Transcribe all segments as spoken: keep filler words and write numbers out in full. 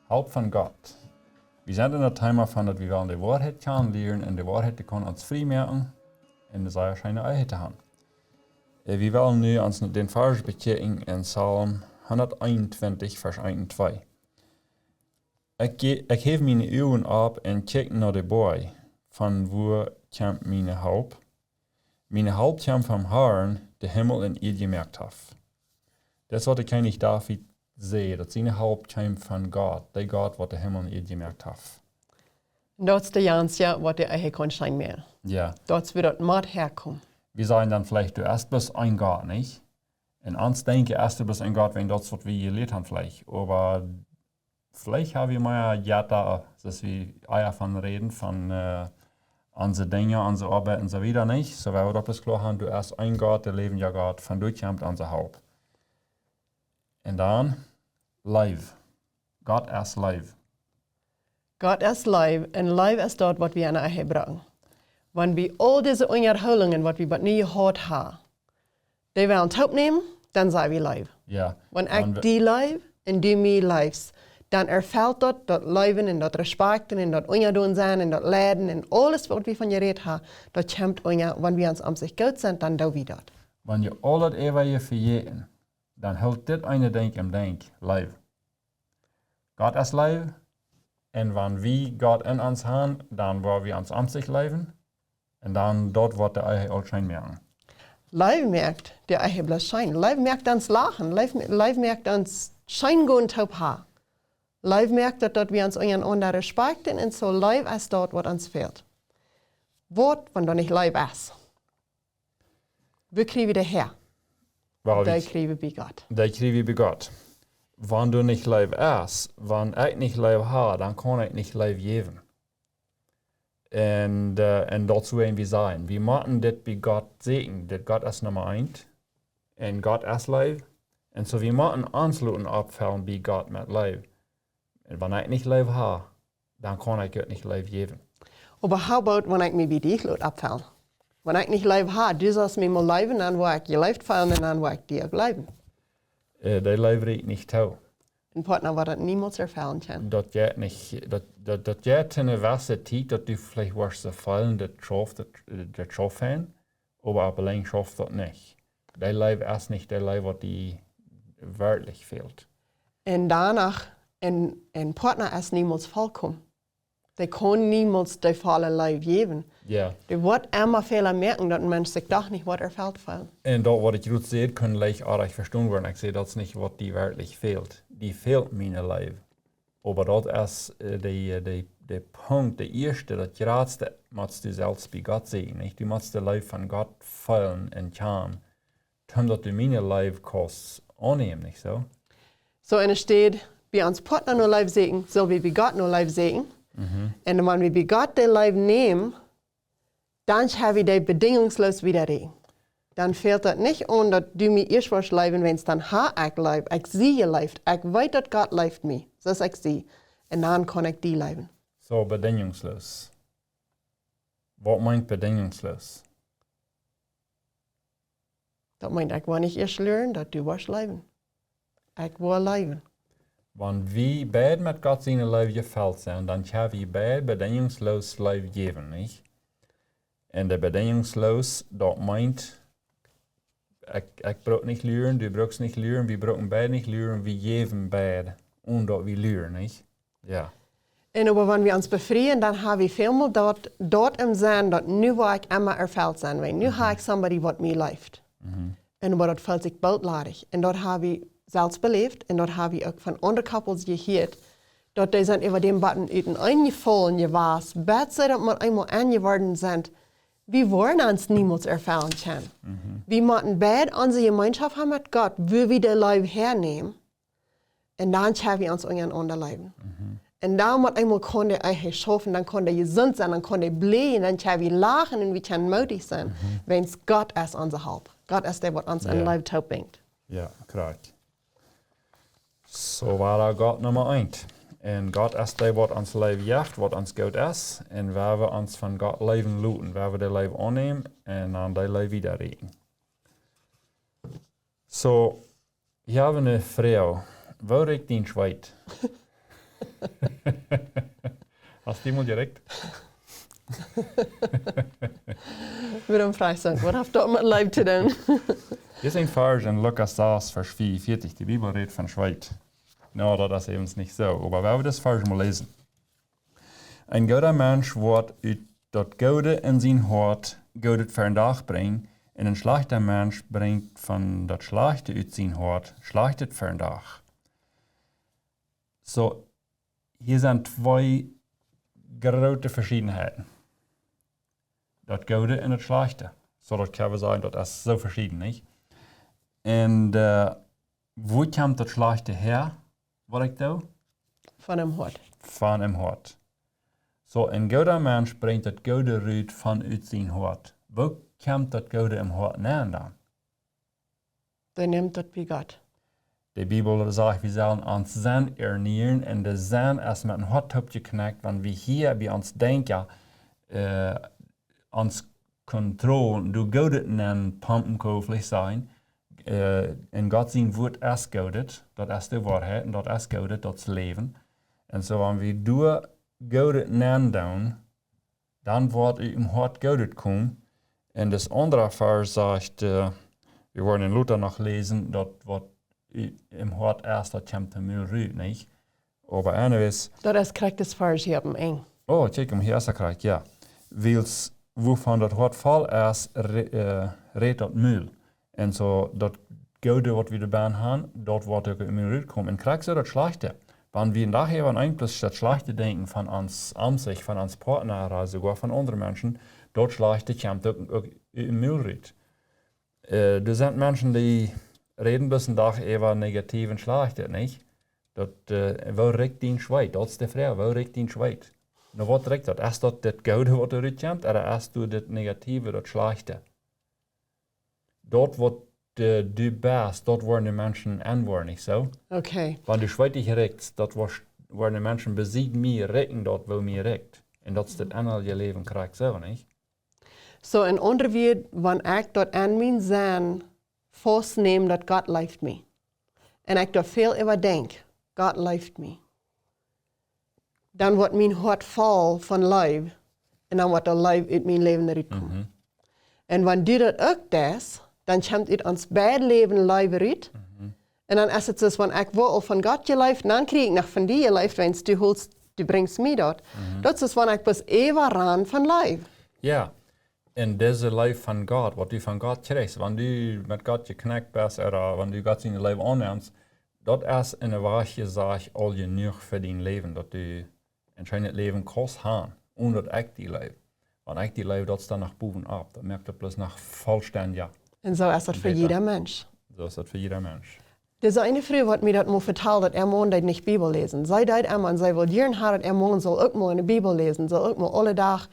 Help von Gott. Wie sent en daut Thema von daut wie wellen de Woarheit kjannen lieren un de Woarheit, dee kaun ons frie moaken un de sea scheene Ehe to han. Äh, wie wellen nu ons dän Varsch bekjikjen en Psalm hundat eenuntwintich, Varsch eent un twee. Ekj ge-, ekj häw miene Uagen opp un kjikj no de Boaj, von wua kjemt miene Help? Miene Help kjemt vom Harn, dee Himmel un Ieed jemoakt haft. Daut es waut de Kjennich David säd, daut siene Help kjeem von Gott, dee Gott, waut de Himmel un Ieed jemoakt haft. Daut es de Jans, jo, waut de Ehe kaun scheen moaken. Jo. Daut es wua daut mott häakomen. Wie sajen dan veleicht, du hast bloos een Gott, nich? Un ons denkjen, hast du bloos een Gott, wäajen daut es waut wie jelieet han veleicht. Oba veleicht ha wie mea Jetta, soo aus wie ea von räden, von, äh, onse Dinja, onse Oabeit un soo wieda, nich? Soo, wie wellen daut bloos kloa han, du hast een Gott, de läwendja Gott, von doa kjemt onse Help. Un dan, Leew. Gott es Leew. Gott es Leew, un Leew es daut, waut wie aun Ehe brucken. Wan wie aul dise Unjahoolungen, waut wie bat nu jehaut ha, dee wie auntoop nämen, dan sent wie Leew. Jo. Wan ekj die leew un du mie leefst, dan erfelt daut, daut Leewen un daut Respakjten un daut Unjadon sennen un daut Leiden un aules, waut wie von jerät ha, daut kjemt unja, wan wie ons om sikj goot sent, dan doo wie daut. Wan jie aul daut äwaje vejäten, dan helt dit eene Dinkj em Denkj, Leew. Gott es Leew, un wan wie Gott en ons han, dan woa wie ons om sikj leewen, un dan daut woat de Ehe aul scheen moaken. Leew moakt de Ehe bloos scheen. Leew moakt ons lachen. Leew, Leew moakt ons scheen gonen toop ha. Leew moakt daut, daut wie ons unjarenaunda respakjten un soo. Leew es daut, waut ons fält. Waut, wan doa nich Leew es? Wua kjrie wie dee häa? Well, dee kjrie wie bie Gott. Dee kjrie wie bie Gott. Wan doa nich Leew es, wan ekj nich Leew ha, dan kaun ekj nich Leew jäwen. Un, äh, un daut es wua wie sent. Wie motten dit bie Gott sieekjen. Dit Gott es Numma eent. Un Gott es Leew. Un soo wie motten ons loten oppfellen bie Gott met Leew. Un wan ekj nich Leew ha, dan kaun ekj uk nich Leew jäwen. Oba how about wan ekj mie bie die lot oppfellen? Wan ekj nich Leew ha, du sust mie mol leewen, dan woa ekj jeleeft feelen un dan woa ekj die uk leewen. Äh, dee Leew rieekjt nich too. Een Partner woat daut niemols erfellen kjennen. Daut jeit nich, daut, daut, daut jeit eene jewesse Tiet, daut du veleicht woascht soo feelen, daut schauft, daut, daut schauft fein, oba opp lang schauft daut nich. Dee Leew es nich dee Leew, waut die werkjlich fält. Un doano, een, een Partner es niemols vollkomen. Dee kaun niemols de volle Leew jäwen. Jo. Dee woat emma Fäla moaken, daut een Mensch sikj doch nich woat erfelt feelen. Un daut, waut ekj jrod säd, kunn leicht oajch vestonen woaren. Ekj säd, daut es nich, waut die werkjlich fält. Die fält miene Leew. Oba daut es, äh, de, de, de Punkt, de ieeschte, daut jratste, motst du selfst bie Gott seenen, nich? Du motst de Leew von Gott feelen un kjanen, toom daut du miene Leew kaust aunnämen, nich soo? Soo, enne Städ bie ons Partner no Leew seekjen, sell wie bie Gott no Leew seekjen. Mhm. Un wan wie bie Gott de Leew nämen, dan kjenn wie dee bedinjungsloos wieda räden. Dan fält daut nich aun, daut du mie ieescht woascht leewen, wiels dan ha ekj Leew, ekj sie jeleeft, ekj weet, daut Gott leeft mie, soo aus ekj sie. Un dan kaun ekj die leewen. Soo, bedinjungsloos. Waut meent bedinjungsloos? Daut meent, ekj woa nich ieescht luren, daut du woascht leewen. Ekj woa leewen. Wan wie beid met Gott siene Leew jefelt sent, dan kjenn wie beid bedinjungsloos Leew jäwen, nich? Un de bedinjungsloos, daut meent, ekj, ekj bruck nich luren, du bruckst nich luren, wie brucken beid nich luren, wie jäwen beid, onen daut wie luren, nich? Jo. Un oba wan wie ons befrieen, dan ha wie välmol daut, daut em Senn, daut nu woa ekj emma erfelt sennen, wiels nu ha ekj somebody, waut mie leeft. Mhm. Un oba daut felt sikj boolt ladich. Un daut ha wie selfst beläft un daut ha wie uk von aundre Couples jehieet, daut dee sent äwa däm Button uteneen jefaulen jewast, bat see daut mau eemol enjeworden sent. Wie woaren ons niemols erfellen kjennen. Mhm. Wie motten beid onse Jemeenschoft han met Gott, wua wie de Leew häanämen. Un dan kjenn wie ons unjarenaunda leewen. Mhm. Un dan mau eemol kaun de Ehe schaufen, dan kaun dee jesunt sennen, dan kaun dee bleajen, dan kjenn wie lachen un wie kjennen moodich sennen. Mhm. Wiels Gott es onse Help. Gott es dee, waut ons en Jo. Leew toop brinjt. Jo, krakjt. Soo wia Gott Numma eent. Un Gott es dee, waut ons Leew jeft, waut ons goot es. Un wie wellen ons von Gott leewen loten, wie wellen de Leew aunnämen un dan de Leew wieda räden. Soo, hia hab wie eene Froag. Woo rieekjt dien Schweet? Hast du die mol direkt? Wuarom frajchst du, waut haft daut met Leew to doonen? Dit es een Varsch en Lukas sas, Varsch vea un vieetich. De Bibel rät von Schweet. No, daut es äwent nich soo. Oba wie wellen dit Varsch mol läsen. Een gooda Mensch woat ut daut Goode en sien Hoat Goodet väa dän Dach brinjen, un een schlajchta Mensch brinjt von daut Schlajchte ut sien Hoat Schlajchtet väa dän Dach. Soo, hia sent twee groote Veschiedenheiten. Daut Goode un daut Schlajchte. Soo, daut kjenn wie sajen, daut es soo veschieden, nich? Un, äh, wua kjemt daut Schlajchte häa, waut ekj doo? Von em Hoat. Von em Hoat. Soo, een gooda Mensch brinjt daut Goode rut von ut sien Hoat. Wua kjemt daut Goode em Hoat nenn dan? Dee nemt daut bie Gott. De Bibel sajcht, wie sellen ons Senn ernieren, un de Senn es met een Hoat toop jeknekjt, wan wie hia bie ons Denkjen, äh, ons Kontroll, du Goodet nenn pumpen, kaun wie veleicht sajen, äh, un Gott sien Wuat es Goodet, daut es de Woarheit, un daut es Goodet, daut es Läwen. Un soo, wan wie doa Goodet nenn doonen, dan woat ut em Hoat Goodet komen. Un daut aundre Varsch sajcht, äh, wie woaren en lota noch läsen, daut waut ut em Hoat es, daut kjemt em Mul rut, nich? Oba anyways. Daut es krakjt daut Varsch hia opp em Enj. Oh, kjikj, hia es daut krakjt, jo. Wiels wuavon daut Hoat voll es, re-, äh, rät daut Mul. Un soo, daut Goode, waut wie doabie haben, daut woat uk em Mul rutkomen. Un krakjt soo daut Schlajchte. Wan wie een Dach äwa een bloos daut Schlajchte denkjen von ons Omstend, von ons Partner, ooda soogoa von aundre Menschen, daut Schlajchte kjemt uk, uk em Mul rut. Äh, doa sent Menschen, dee räden bloos een Dach äwa negativ un schlajcht, nich? Daut, äh, woo rikjt dien Schweet? Daut es de Froag, woo rikjt dien Schweet? No waut rikjt daut? Es daut daut Goode, waut doa rutkjemt, ooda es daut daut Negative, daut Schlajchte? Daut waut, äh, du best, daut woaren de Menschen enwoaren, nich soo? Okay. Wan du schweetich rikjst, daut woa-, woaren de Menschen besied mie rikjen, daut woo mie rikjt. Un daut es daut ennaje Läwen krakjt soo, nich? Soo, en aundre Wieed, wan ekj daut aun mien Senn faustnäm, daut Gott leeft mie, un ekj doa väl äwa denkj, Gott leeft mie, dan woat mien Hoat voll von Leew, un dan woat de Leew ut mien Läwen rutkomen. Mhm. Un wan du daut uk deist, dan kjemt ut ons beid Läwen Leew rut. Mhm. Un dan es et soo, wan ekj woa aul von Gott jeleeft, dan kjrie ekj noch von die jeleeft, wiels du holst, du brinjst mie daut. Mhm. Daut es, wan ekj bloos äwaran von Leew. Jo. Un dise Leew von Gott, waut du von Gott kjrichst, wan du met Gott jeknekjt best, ooda wan du Gott siene Leew aunnemst, daut es en eene Wajch jesajcht aul jenuach fa dien Läwen, daut du een scheenet Läwen kaust haben, onen daut ekj die leew. Wan ekj die leew, daut es dan noch bowen opp. Daut moakt daut bloos noch vollstendja. Un soo es daut fa jieda Mensch. Soo es daut fa jieda Mensch. Dise eene Fru, waut mie daut mol vetald, daut äa Maun deed nich Bibel läsen. See deed emma, un see wull jieren haben, daut äa Maun sull uk mol enne Bibel läsen, sull uk mol aule Dach,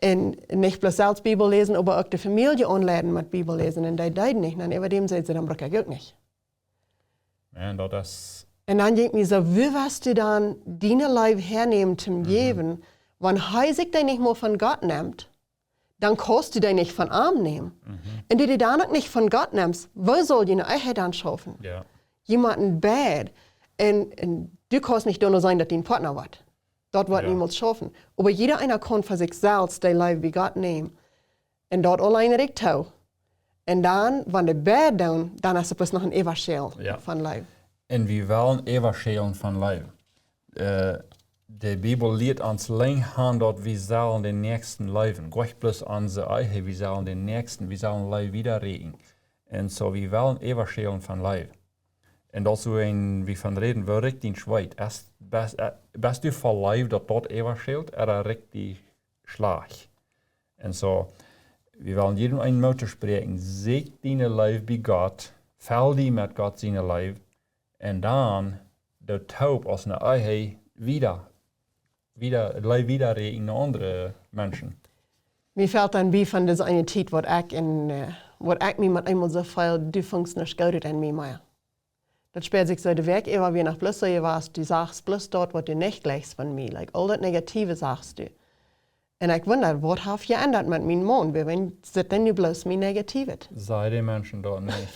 un nich bloos selfst Bibel läsen, oba uk de Famielje aunleiden met Bibel läsen. Un dee deed nich. Un äwa däm säd see, dan bruck ekj uk nich. Jo, daut es. Un dan denkj ekj mie soo, woo woascht du dan diene Leew häanämen toom Mhm. jäwen, wan hee sikj dee nich mol von Gott nemt, dan kaust du dee nich von am nämen. Mhm. Un du dee dan uk nich von Gott nemst, woo saul diene Ehe dan schaufen? Jo. Jemaunt een Bad. Un, un du kaust nich doano sennen, daut dien Partner woat. Daut woat Jo. niemols schaufen. Oba jieda eena kaun fa sikj selfst dee Leew bie Gott nämen. Un daut auleen rikjt too. Un dan, wan de beid doonen, dan es et bloos noch een Äwaschäl Jo. von Leew. Un wie wellen Äwaschälen von Leew. Äh, de Bibel lieet ons lang aun, daut wie sellen dän Näakjsten leewen. Nich bloos onse Ehe, wie sellen dän Näakjsten, wie sellen Leew wiedaräden. Un soo, wie wellen Äwaschälen von Leew. Un daut es wua wie von räden, woo rikjt dien Schweet? Es, best, äh, best du voll Leew, daut daut äwaschält, ooda rikjt die schlajcht? Un soo, wie wellen jieda eenen Moot toospräakjen, sieekj diene Leew bie Gott, fell die met Gott siene Leew, un dan doo toop aus eene Ehe wieda, wieda, Leew wiedaräden no aundre Menschen. Mie felt dan bie von dise eene Tiet, waut ekj en, äh, waut ekj mie met eemol soo feeld, du fungst nuscht Goodet aun mie mea. Daut späad sikj soo de Wäakj äwa, wia noch bloos soo, du sajchst bloos daut, waut du nich jlikjst von mie. Like, aul daut Negative sajchst du. Un ekj wunda, waut haft jeendat met mienen Maun? Wuarom sitt dan nu bloos mien Negatiewet? Saj de Menschen daut nich.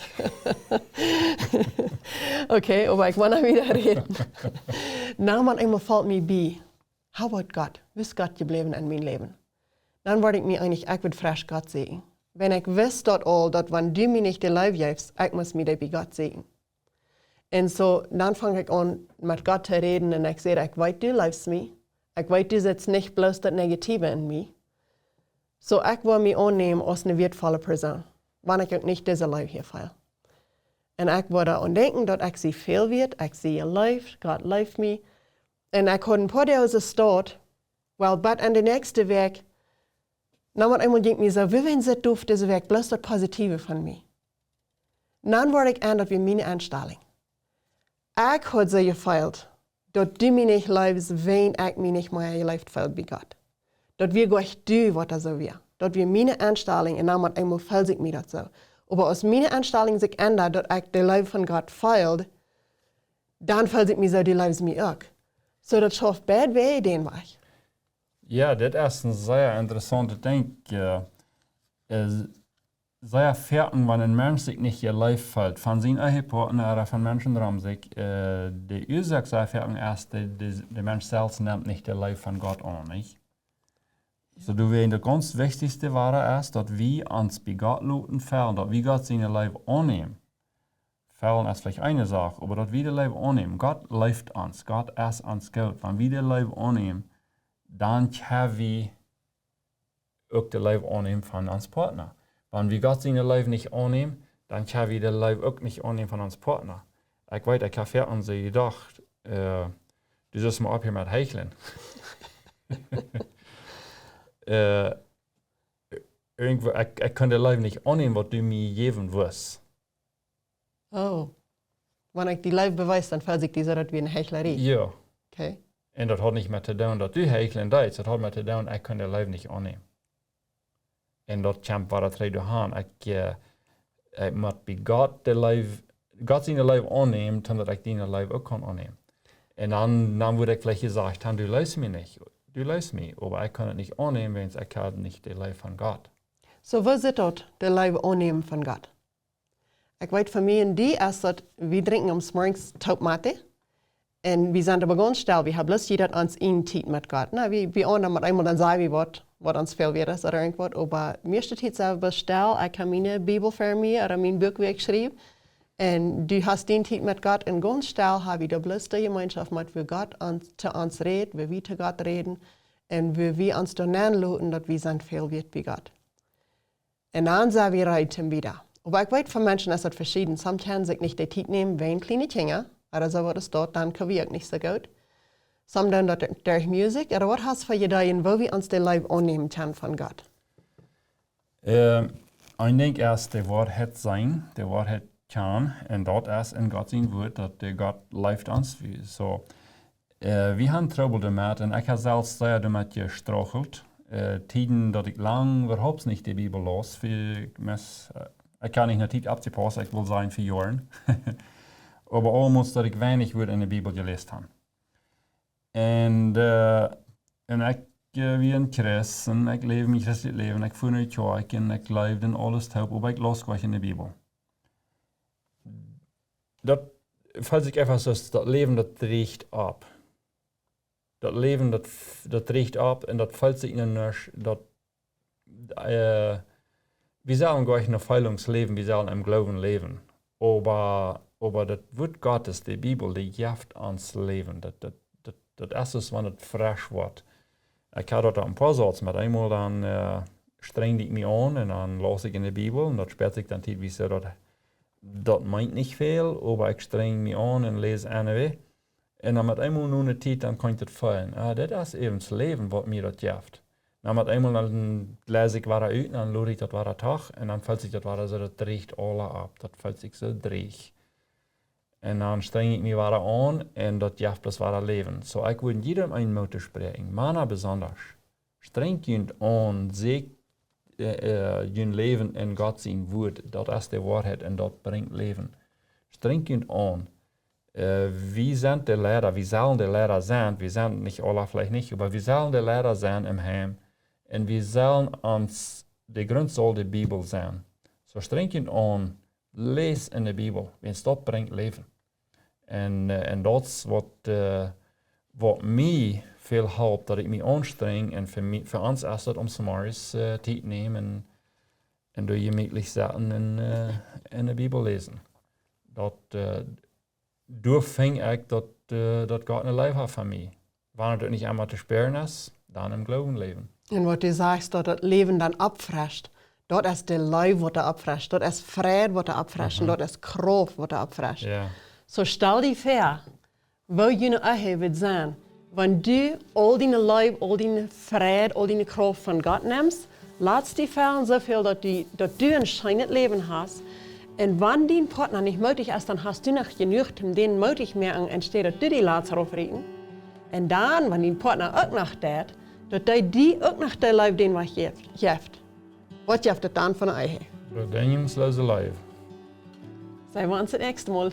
Okay, oba ekj woa noch wieda räden. Dan met eemol foll mie bie: Hee wort Gott, wist Gott jebläwen en mien Läwen. Dan wort ekj mie eenich, ekj wudd fresch Gott sieekjen. Wan ekj wist daut aul, daut wan du mie nich de Leew jeefst, ekj must mie dee bie Gott sieekjen. Un soo, dan funk ekj aun met Gott to räden un ekj säd: Ekj weet, du leefst mie. Ekj weet, du sitst nich bloos daut Negatiewe en mie. Soo, ekj woa mie aunnämen aus eene wieetvolle Persoon, wan ekj uk nich dise Leew hia feel. Un ekj woa doaraun denkjen, daut ekj sie väl wieet, ekj sie jeleeft, Gott leeft mie. Un ekj haud een poa Doag soo, well, bat en de näakjste Wäakj, dan met eemol jinkj mie soo: Wuarom sitt du dise Wäakj bloos daut Positive von mie? Dan wort ekj en, daut wia miene Enstalunk. Ekj haud soo jefeelt, daut du mie nich leefst, wan ekj mie nich mea jeleeft feel bie Gott. Daut wia goanich du, waut doa soo wia. Daut wia miene Enstalunk un dan met eemol feeld ekj mie daut soo. Oba aus miene Enstalunk sikj endat, daut ekj de Leew von Gott feel, dan feeld ekj mie soo, du leefst mie uk. Soo, daut schauft beid Wäaj dän Wajch. Jo, dit es een sea interessauntet Dinkj. Äh, äh, sea foaken, wan een Mensch sikj nich jeleeft feelt von sienen Ehepartner ooda von Menschen rom sikj, äh, de Uasoak sea foaken es, de, de, de Mensch selfst nemt nich de Leew von Gott aun, nich? Soo, doawäajen daut gaunz wichtichste wada es, daut wie ons bie Gott loten feelen, daut wie Gott siene Leew aunnämen. Feelen es veleicht eene Sach, oba daut wie de Leew aunnämen. Gott leeft ons, Gott es ons goot. Wan wie de Leew aunnämen, dan kjenn wie uk de Leew aunnämen von ons Partner. Wan wie Gott siene Leew nich aunnämen, dan kjenn wie de Leew uk nich aunnämen von ons Partner. Ekj weet, ekj hab foaken soo jedocht, äh, du sitst mau opp hia met Heicheln. Äh, irjentwoo, ekj, ekj kunn de Leew nich aunnämen, waut du mie jäwen wurscht. Oh. Wan ekj die Leew bewies, dan feel ekj, daut wia eene Heichlerie. Jo. Okay. Un daut haud nich met to doonen, daut du heicheln deetst. Daut haud met to doonen, ekj kunn de Leew nich aunnämen. Un daut kjemt wada trigj doa han. Ekj, äh, ekj mott bie Gott de Leew, Gott siene Leew aunnämen, dan daut ekj diene Leew uk kaun aunnämen. Un dan, dan wudd ekj veleicht jesajcht han: Du leefst mie nich. Du leefst mie, oba ekj kaun et nich aunnämen, wiels ekj hab nich de Leew von Gott. Soo, woo sitt daut, de Leew aunnämen von Gott? Ekj weet, fa mie un die es daut, wie drinkjen aum Morjes toop Mate. Un wie sent oba gaunz stell, wie haben bloos jieda ons eene Tiet met Gott. Na, wie, wie aundre met eemol dan saj wie waut, waut ons väl wieet es ooda irjentwaut. Oba mieeschte Tiet sent wie bloos stell, ekj hab miene Bibel ver mie, ooda mien Buak, wua ekj schriew. Un du hast diene Tiet met Gott un gaunz stell hab wie doa bloos de Jemeenschoft met, wua Gott ons, to ons rät, wua wie to Gott räden. Un wua wie ons doa nenloten, daut wie sent väl wieet bie Gott. Un dan sent wie reed toom wieda. Oba ekj weet, fa Menschen es daut veschieden. Some kjennen sikj nich de Tiet nämen wäajen kjliene Kjinja, ooda soo waut es daut, dan kjenn wie uk nich soo goot. Some doonen daut derch Musikj, ooda waut hast fa Ideeen, woo wie ons de Leew aunnämen kjennen von Gott? Äh, een Dinkj es de Woarheit seenen, de Woarheit kjanen, un daut es en Gott sien Wuat, daut de Gott leeft ons. Wie, soo, Äh, wie haben Trubbel doamet un ekj hab selfst sea doamet jestruggelt. Äh, Tieden daut ekj lang äwahaupt nich de Bibel laus, wie, mes-, äh, ekj kaun nich no Tiet oppjepaussen, ekj well sajen fa Joaren. Oba aulmols daut ekj weinich Wieed en de Bibel jeläst hab. Un, äh, un ekj, äh, wia een Christ un ekj läwd mien christlichet Läwen, ekj fua no de Kjoakj un ekj jleewd en aules toop, oba ekj laus goanich en de Bibel. Daut feelt sikj eefach soo, daut Läwen, daut drieecht opp. Daut Läwen, daut, daut drieecht opp un daut feelt sikj nich, daut, äh, wie sellen goanich no Feelungen läwen, wie sellen em Gloowen läwen. Oba, oba daut Wuat Gottes, de Bibel, dee jeft ons Läwen. Daut, daut, daut, daut es soo aus wan et fresch woat. Ekj haud daut een poa Sauz met eemol dan, äh, strenjd ekj mie aun un dan laus ekj en de Bibel un daut spält sikj dan Tiet, wie soo daut, daut meent nich väl, oba ekj strenjd mie aun un läs anyway. Un dan met eemol no eene Tiet, dan kaun ekj daut feelen. Ah, dit es äwent Läwen, waut mie daut jeft. Dan met eemol dan läs ekj wada ut, dan lot ekj daut wada toch, un dan feelt sikj daut wada soo, daut drieecht aula opp. Daut feelt sikj soo dreech. Un dan strenjd ekj mie wada aun, un daut jeft bloos wada Läwen. Soo, ekj wudd jiedem eenen Moot toospräakjen, Mana besonda. Strenjt junt aun, sieekjt, äh, äh, jun Läwen en Gott sien Wuat, daut es de Woarheit un daut brinjt Läwen. Strenjt junt aun. Äh, wie sent de Leida, wie sellen de Leida sennen, wie sent nich aula veleicht nich, oba wie sellen de Leida sennen em Heim, Un wie sellen ons, de Grunt saul de Bibel sennen. Soo strenj junt aun, läst en de Bibel, wiels daut brinjt Läwen. Un, äh, un daut es waut, äh, waut mie väl halpt, daut ekj mie aunstrenj. Un fa mie, fa ons es daut om zemorjes, äh, Tiet nämen un, un doa jemietlich sitten un, äh, en de Bibel läsen. Daut, äh, doa finj ekj daut, äh, daut Gott ne Leew haft fa mie. Wan et nich emma to spieren es, dan em Gloowen läwen. Un waut du sajchst, daut daut Läwen dan oppfrescht, daut es de Leew waut doa oppfrescht, daut es Fräd waut doa oppfrescht, un daut es Krauft waut doa oppfrescht. Jo. Soo stal die väa, woo june Ehe wudd sennen, wan du aul diene Leew, aul diene Fräd, aul diene Krauft von Gott nemst, latst die fälen soo väl daut du, daut du een scheenet Läwen hast. Un wan dien Partner nich mootich es, dan hast du noch jenuach om dän mootich moaken, enne Städ daut du die latst raufrieten. Un dan, wan dien Partner uk noch deit, daut dee die uk noch de Leew dän Wajch jeft, jeft. Waut jeft daut dan fa ne Ehe? Bedinjungslose Leew. Seenen wie ons daut näakjste Mol.